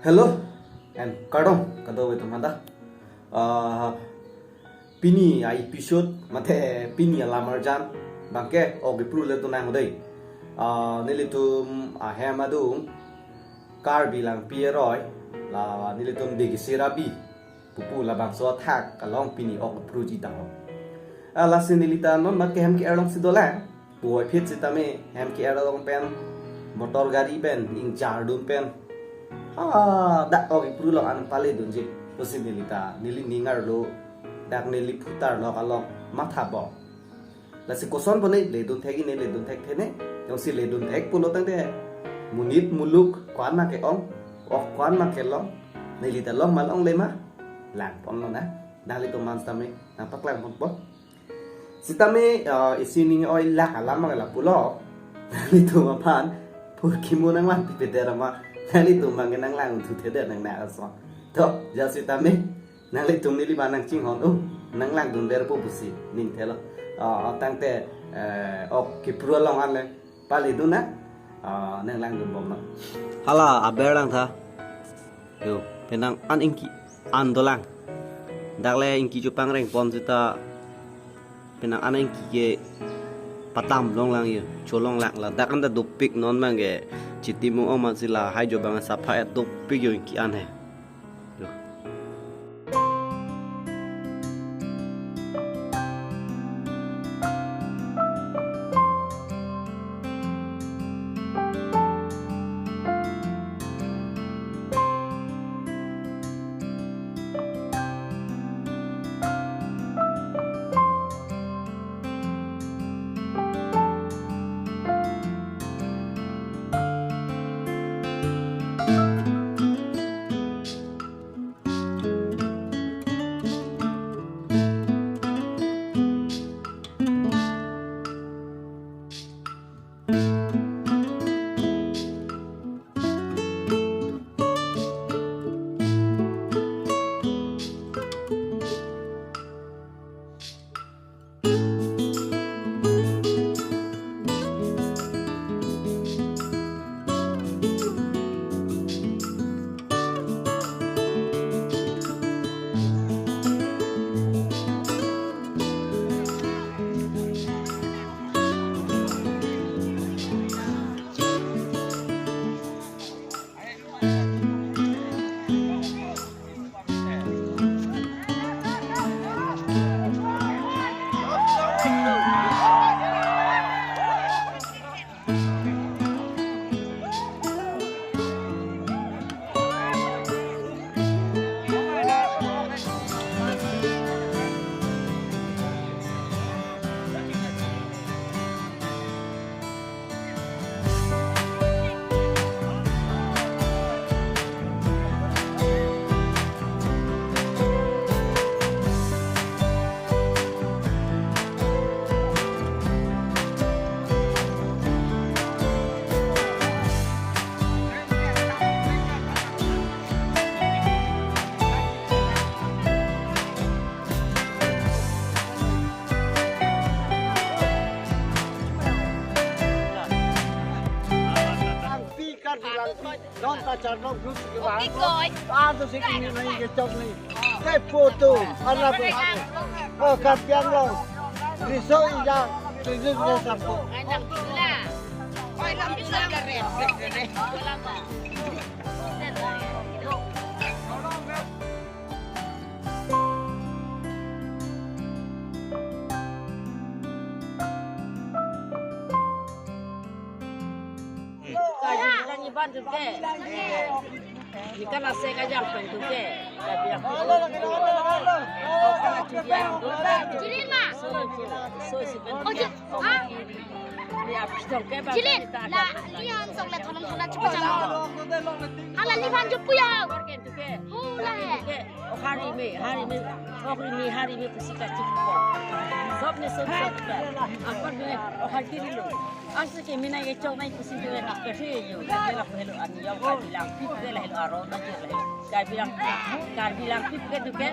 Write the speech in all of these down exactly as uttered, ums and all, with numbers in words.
Hello and kardom kadokave atum aphan ta. Ah, pini a-episode mate pini alam arjan abangke ok kepru le tunang ho dei. Ah, nelitum ahem adung Karbi Langpi aroi, la nelitum Degesera Bi pupu labangso athak along pini ok kepruji tang ho. Ah, lasi neli ta non mat ke hem ke-er alongsi dolang. Puvoiphit sitame hem ke-er along pen, motor gari pen, ingjardun pen, ha, dak ok kepru along an paledunji pusi neli ta, neli ning arlo, dak neli phutar lok along matha bom. Lasi koson pone ledun thek-i ne, ledun thekthe ne, jongsi ledun thek pulo tangte, monit muluk ko-an ma ke-ong, ok ko-an ma kelong, neli ta long ma longle ma, langponlonang, nanglitum aphan sitame nangpaklangponpo. Sitame, eh, isi ning oi lak alam abang lapulo. Nanglitum aphan phurkimo nanglang pipeder ma. Nanglitum abang nanglang unthu thede nang na aso. To, ja sitame nanglitum neli abang nangchinghon, uh, nanglangdunverpo pusi ning thelo. Oh, tangte, eh, ok kepru along an le paledun na, ah, nanglangdun bom na. Hala, aber lang tha. Yo, penang an ingki an dolang. Dak le ingki chopangreng pon sita penang an ingki ke patam longlang yo, cholonglang la. Dak an ta dopik non abangke. Chiti mung ong man si lahai jo abang sapha ya dopik yo ingki an he. Yo. Langpi Karbi Langpi, non ta charlok jus ke ba. Oke, koi. Ah, to si kini nai ke chok nai. Te photo, ala pe. Oh, Karbi Anglong. Riso ija, tujuh ke sampo. Anak gila. Koi lang bisa keren. Kajang kani ban tu ke. Ikan ase kajang pen tu ke. Kajang. Oh, kana chudiang tu. Jilin ma. So, so, so, si pen. Oh, ji-, ah. Ni ap sitong ke ba. Jilin. La, ni han song le thonon thona chupa jang. Hala ni ban jupu ya. Organ tu ke. Oh, la he. Tu ke. Oh, hari me, hari me. Oh, hari me, hari me pusi kachipon. Sob ne sob sob ka. Apar me, oh, hari kiri lo. Ansi ke mina ke chok nai pusi tu ke na kiri yo. Ke la pelo ani yo Karbi Langpi ke la helo aro na je la. Karbi Langpi, Karbi Langpi ke tu ke,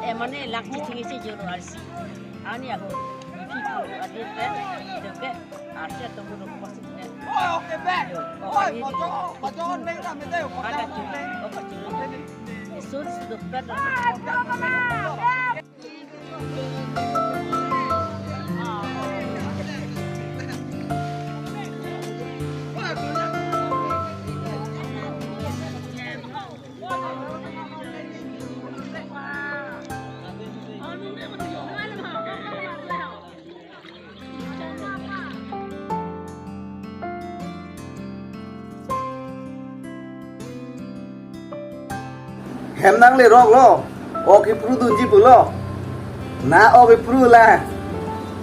eh, mane lang chiching si joro arsi. Ani ako, ipi ko adit ke, itu Be, arche atum pu ruk pasi ne. Oi, oke, be. Yo, oi, oke, kojo, kojo, neng rame dei, kojo, ada neng. Oke, chulu. Yesus sudah pet. Hem nanglerok lo, ok ipru dunji pulo. Na ok ipru la.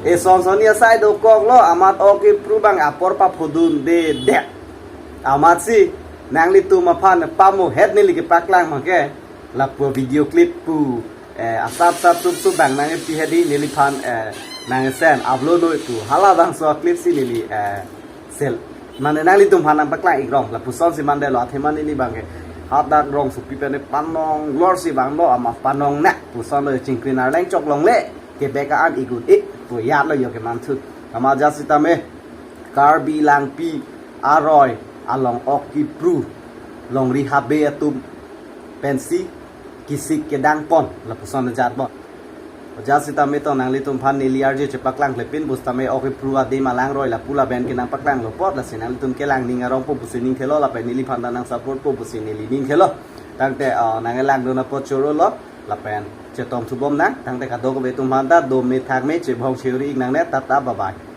Eson son asai dokok lo, amat ok ipru abang apor paphodunde det. Amatsi nanglitum aphan pamohet neli kepaklang abangke, lapu video clip pu, eh, asap sap tup tup abang nangpi hedi neliphan, eh, nangsen upload noi pu. Halabangso clip si neli, eh, sel. Mane nanglitum aphan nangpaklang ikrong. Lapuson si mandetlo, athema neli abangke hadak rongsopi pen panong lor si abang lo, amat panong nak puson lo, chingkrin arleng chok longle. Kebek an igun ik pu yat lo yo keman thu. Amat ajat sitame Karbi Langpi aroi along ok ipru longri habe atum pensi kisik kedang pon lapuson ajat bon. Ajat sitame to nanglitum aphan neli arje chepaklang klepin pusitame ok ipru adim alangroi lapu lapen ke nangpaklanglo apot, lasi nanglitum kelang ning arong po pusi ning thelo lapen neliphan ta nang support po pusi neli ning thelo. Tangte, ah, nanglangdun apot choro lo lapen chetom thubom nang. Tangte kadokave atum aphan ta dome thakme chebong cheuri ik nangne, tata, bye bye.